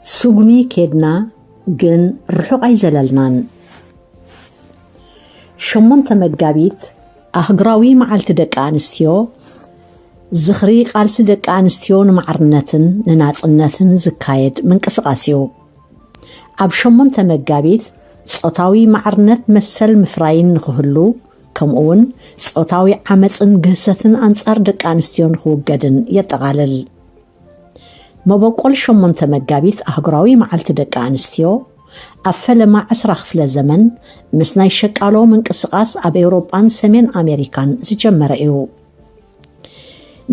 ስጉሚ ኬድና ግን ርሑቕ ኣይዘለልናን። ሸሞንተ መጋቢት ኣህጉራዊ መዓልቲ ደቂ ኣንስትዮ፣ ዝኽሪ ቃልሲ ደቂ ኣንስትዮ ንማዕርነትን ንናጽነትን ዝካየድ ምንቅስቓስ እዩ። ኣብ ሸሞንተ መጋቢት ጾታዊ ማዕርነት መሰል ምፍራይን ንኽህሉ፣ ከምኡውን ጾታዊ ዓመጽን ግህሰትን ኣንጻር ደቂ ኣንስትዮ ንኽውገድን የጠቓልል። መበቆል ሸሞንተ መጋቢት ኣህጉራዊ መዓልቲ ደቂ ኣንስትዮ፣ ኣብ ፈለማ ዕስራ ክፍለ ዘመን ምስ ናይ ሸቃሎ ምንቅስቓስ ኣብ ኤውሮጳን ሰሜን ኣሜሪካን ዝጀመረ እዩ።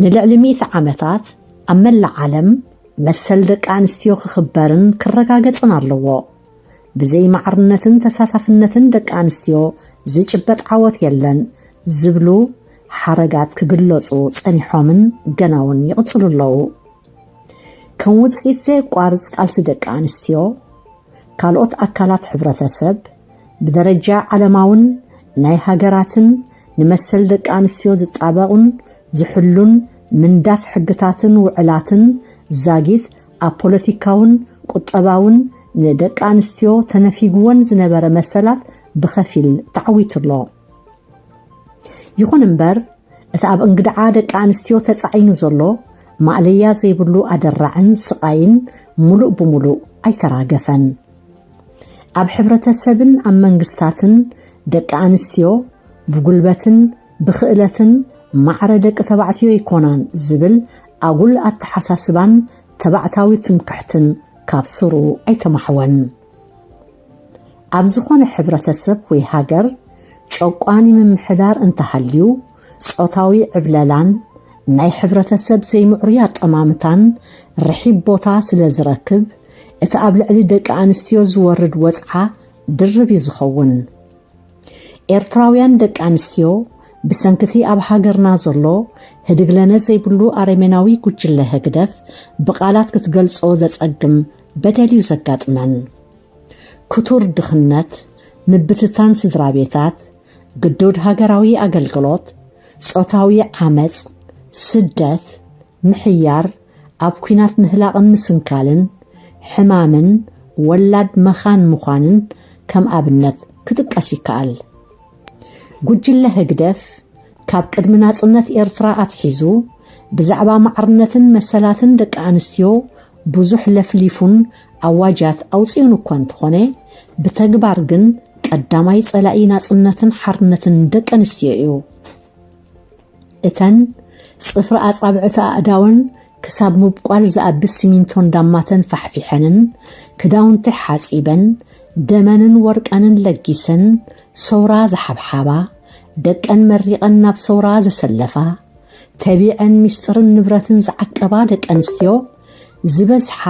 ንልዕሊ ሚእቲ ዓመታት ኣብ መላእ ዓለም መሰል ደቂ ኣንስትዮ ክኽበርን ክረጋገጽን ኣለዎ። ብዘይ ማዕርነትን ተሳታፍነትን ደቂ ኣንስትዮ ዝጭበጥ ዓወት የለን ዝብሉ ሓረጋት ክግለጹ ጸኒሖምን ገና እውን ይቕጽሉ ኣለዉ። ከም ውጽኢት ዘየቋርጽ ቃልሲ ደቂ ኣንስትዮ፣ ካልኦት ኣካላት ሕብረተሰብ ብደረጃ ዓለማውን ናይ ሃገራትን ንመሰል ደቂ ኣንስትዮ ዝጣበቑን ዝሕሉን ምንዳፍ ሕግታትን ውዕላትን ዛጊት ኣብ ፖለቲካውን ቁጠባውን ንደቂ ኣንስትዮ ተነፊግወን ዝነበረ መሰላት ብኸፊል ተዓዊቱ ኣሎ። ይኹን እምበር፣ እቲ ኣብ እንግድዓ ደቂ ኣንስትዮ ተጻዒኑ ዘሎ ማእለያ ዘይብሉ ኣደራዕን ስቓይን ምሉእ ብምሉእ ኣይተራገፈን። ኣብ ሕብረተሰብን ኣብ መንግስታትን ደቂ ኣንስትዮ ብጉልበትን ብኽእለትን ማዕረ ደቂ ተባዕትዮ ኣይኮናን ዝብል ኣጉል ኣተሓሳስባን ተባዕታዊ ትምክሕትን ካብ ስሩ ኣይተማሕወን። ኣብ ዝኾነ ሕብረተሰብ ወይ ሃገር ጨቋኒ ምምሕዳር እንተሃልዩ፣ ጾታዊ ዕብለላን ናይ ሕብረተሰብ ዘይምዕሩይ ኣጠማምታን ርሒብ ቦታ ስለ ዝረክብ፣ እቲ ኣብ ልዕሊ ደቂ ኣንስትዮ ዝወርድ ወጽዓ ድርብ እዩ ዝኸውን። ኤርትራውያን ደቂ ኣንስትዮ ብሰንክቲ ኣብ ሃገርና ዘሎ ህድግለነ ዘይብሉ ኣረሜናዊ ጉጅለ ህግደፍ ብቓላት ክትገልጾ ዘጸግም በደል እዩ ዘጋጥመን። ክቱር ድኽነት፣ ምብትታን ስድራ ቤታት፣ ግዱድ ሃገራዊ ኣገልግሎት፣ ጾታዊ ዓመጽ፣ ስደት፣ ምሕያር፣ ኣብ ኲናት ምህላቕን ምስንካልን፣ ሕማምን ወላድ መኻን ምዃንን ከም ኣብነት ክጥቀስ ይከኣል። ጉጅለ ህግደፍ ካብ ቅድሚ ናጽነት ኤርትራ ኣትሒዙ ብዛዕባ ማዕርነትን መሰላትን ደቂ ኣንስትዮ ብዙሕ ለፍሊፉን ኣዋጃት ኣውጺኡን እኳ እንተኾነ፣ ብተግባር ግን ቀዳማይ ጸላኢ ናጽነትን ሓርነትን ደቂ ኣንስትዮ እዩ። እተን ጽፍሪ ኣጻብዕቲ ኣእዳወን ክሳብ ምብቋል ዝኣቢ ሲሚንቶ እንዳማተን ፋሕፊሐንን፣ ክዳውንቲ ሓጺበን፣ ደመንን ወርቀንን ለጊሰን፣ ሰውራ ዝሓብሓባ፣ ደቀን መሪቐን ናብ ሰውራ ዘሰለፋ፣ ተቢዐን ሚስጥርን ንብረትን ዝዓቀባ ደቂ ኣንስትዮ ዝበዝሓ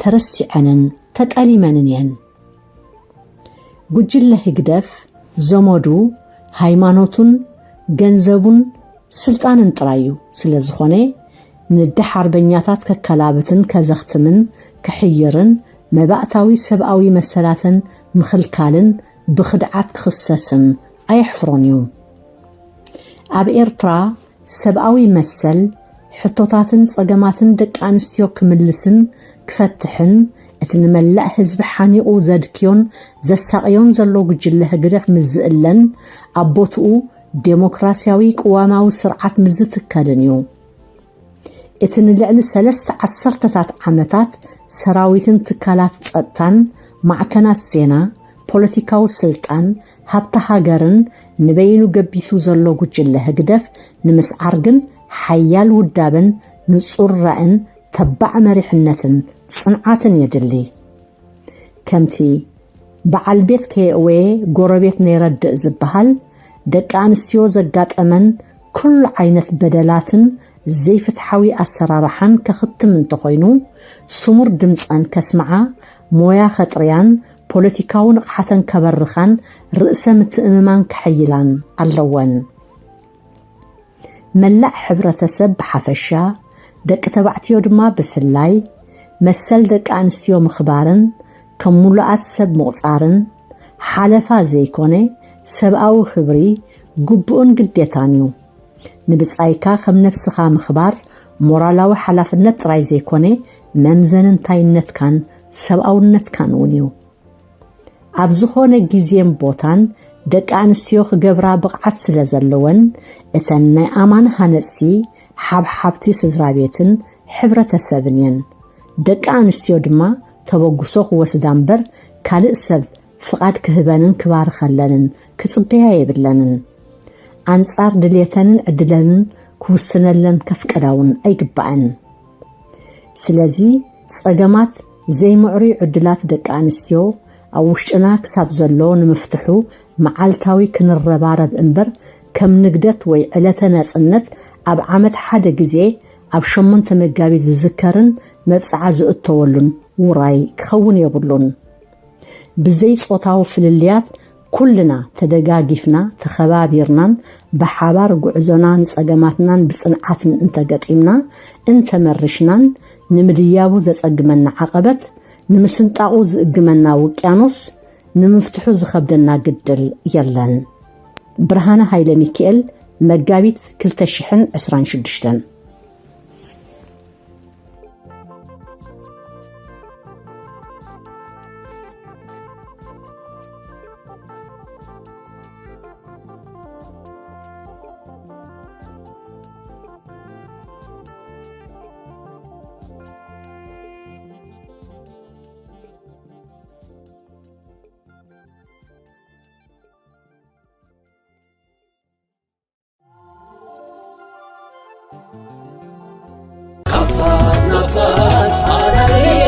ተረሲዐንን ተጠሊመንን እየን። ጉጅለ ህግደፍ ዘመዱ ሃይማኖቱን ገንዘቡን ስልጣንን ጥራይ እዩ። ስለ ዝኾነ ንደሓርበኛታት ከከላብትን ከዘኽትምን ክሕይርን መባእታዊ ሰብኣዊ መሰላትን ምኽልካልን ብኽድዓት ክኽሰስን ኣየሕፍሮን እዩ። ኣብ ኤርትራ ሰብኣዊ መሰል፣ ሕቶታትን ጸገማትን ደቂ ኣንስትዮ ክምልስን ክፈትሕን፣ እቲ ንመላእ ህዝቢ ሓኒቑ ዘድክዮን ዘሳቕዮን ዘሎ ጉጅለ ህግደፍ ምስ ዝእለን፣ ኣብ ቦትኡ ዴሞክራስያዊ ቅዋማዊ ስርዓት ምስ ዝትከልን እዩ። እቲ ንልዕሊ ሰለስተ ዓሰርተታት ዓመታት ሰራዊትን ትካላት ጸጥታን ማዕከናት ዜና፣ ፖለቲካዊ ስልጣን፣ ሃብቲ ሃገርን ንበይኑ ገቢቱ ዘሎ ጉጅለ ህግደፍ ንምስዓር ግን ሓያል ውዳበን ንጹር ራእን ተባዕ መሪሕነትን ጽንዓትን የድሊ። ከምቲ በዓል ቤት ከየእወየ ጎረቤት ነይረድእ ዝበሃል፣ ደቂ ኣንስትዮ ዘጋጠመን ኩሉ ዓይነት በደላትን ዘይፍትሓዊ ኣሰራርሓን ከኽትም እንተኾይኑ፣ ስሙር ድምጸን ከስምዓ፣ ሞያ ከጥርያን ፖለቲካዊ ንቕሓተን ከበርኻን ርእሰ ምትእምማን ከሐይላን ኣለወን። መላእ ሕብረተሰብ ብሓፈሻ፣ ደቂ ተባዕትዮ ድማ ብፍላይ፣ መሰል ደቂ ኣንስትዮ ምኽባርን ከም ምሉኣት ሰብ ምቑጻርን ሓለፋ ዘይኮነ ሰብኣዊ ክብሪ፣ ግቡእን ግዴታን እዩ። ንብጻይካ ከም ነብስኻ ምኽባር ሞራላዊ ሓላፍነት ጥራይ ዘይኮነ፣ መምዘኒ እንታይነትካን ሰብኣውነትካን እውን እዩ። ኣብ ዝኾነ ግዜን ቦታን ደቂ ኣንስትዮ ክገብራ ብቕዓት ስለ ዘለወን፣ እተን ናይ ኣማን ሃነጽቲ ሓብሓብቲ ስድራ ቤትን ሕብረተሰብን እየን። ደቂ ኣንስትዮ ድማ ተበግሶ ክወስዳ እምበር፣ ካልእ ሰብ ፍቓድ ክህበንን ክባርኸለንን ክጽበያ የብለንን። ኣንጻር ድሌተንን ዕድለንን ክውስነለን ከፍቀዳ እውን ኣይግባእን። ስለዚ፣ ጸገማት ዘይምዕሩይ ዕድላት ደቂ ኣንስትዮ ኣብ ውሽጥና ክሳብ ዘሎ ንምፍትሑ መዓልታዊ ክንረባረብ እምበር፣ ከም ንግደት ወይ ዕለተ ናጽነት ኣብ ዓመት ሓደ ግዜ ኣብ ሸሞንተ መጋቢት ዝዝከርን መብጽዓ ዝእተወሉን ውራይ ክኸውን የብሉን። ብዘይ ጾታዊ ፍልልያት ኩልና ተደጋጊፍና፣ ተኸባቢርናን ብሓባር ጉዕዞና ንጸገማትናን ብጽንዓትን እንተገጢምና፣ እንተመርሽናን፣ ንምድያቡ ዘጸግመና ዓቐበት፣ ንምስንጣቑ ዝእግመና ውቅያኖስ፣ ንምፍትሑ ዝኸብደና ግድል የለን። ብርሃነ ሃይለ ሚካኤል፣ መጋቢት ክልተ ሽሕን ዕስራን ሽዱሽተን። ካብ ጻት ናብ ጻት ኣናርየ፣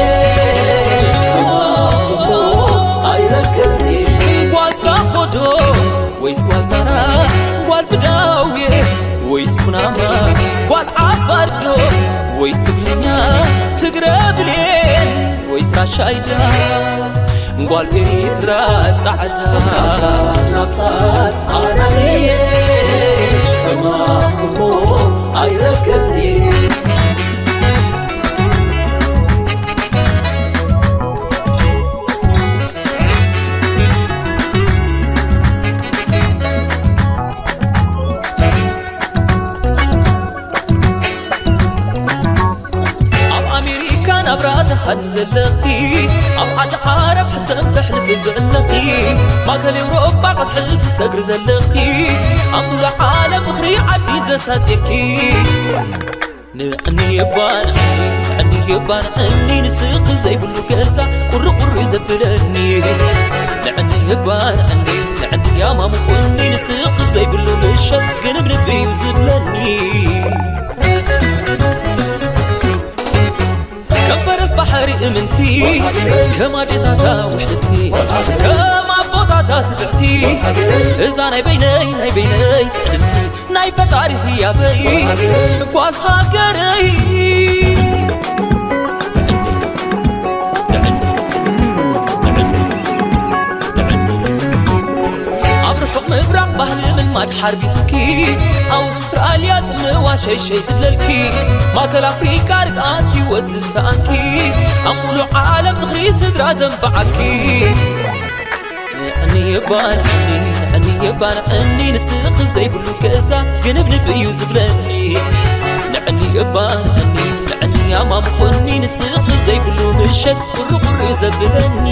ከማኹሞ ኣይረክብኒ። ጓል ጻኾዶ ወይስ ጓል ታራ? ጓል ብዳውየ ወይስ ኩናማ? ጓል ዓፋርዶ ወይስ ትግርኛ? ትግረ ብሌን ወይስ ራሻይዳ? ጓል ኤሪትራ ጻዕዳ። ናብታት ኣናርየ፣ ከማኹሞ ኣይረክብኒ። ኣብ ኣሜሪካ ናብራ ትሃድሚ ዘለኺ፣ ኣብ ዓዲ ዓረብ ሕሰም ተሕልፊ ዘለኺ፣ ማእከል ኤውሮጳ ቀስሒ ትሰግሪ ዘለኺ፣ ኣብ ሙሉእ ዓለም ዝኽሪ ዓዲ ዘሳጺርኪ። ንዕኒ እባ ንዕኒ፣ ንዕኒ እባ ንዕኒ፣ ንስኺ ዘይብሉ ገዛ ቁሪ ቁሪ ዘብለኒ። ንዕኒ እባ ንዕኒ፣ ንዕኒ ያማሙቁኒ፣ ንስኺ ዘይብሉ ምሸት ግንብንብ እዩ ዝብለኒ። ከም ፈረስ ባሕሪ እምንቲ፣ ከም ኣዴታታ ውሕድቲ፣ ከም ኣቦታታ ትብዕቲ፣ እዛ ናይ በይነይ፣ ናይ በይነይ ትዕድልቲ፣ ናይ ፈጣሪ ህያበይ ጓል ሃገረይ። ኣብ ርሑቕ ምብራቕ ባህሊ ምልማድ ሓርቢቱኪ፣ ኣውስትራልያ ጽምዋ ሸይሸይ ዝብለልኪ፣ ማእከል ኣፍሪቃ ርግኣት ህይወት ዝሰኣንኪ፣ ኣብ ሙሉእ ዓለም ዝኽሪ ስድራ ዘንበዓኪ። ንዕኒ እባ ንዕኒ፣ ንዕኒ እባ ንዕኒ፣ ንስኺ ዘይብሉ ገዛ ግንብንብ እዩ ዝብለኒ። ንዕኒ እባ ንዕኒ፣ ንዕኒ ኣማሙቑኒ፣ ንስኺ ዘይብሉ ምሸት ቁሪ ቁሪ ዘብለኒ።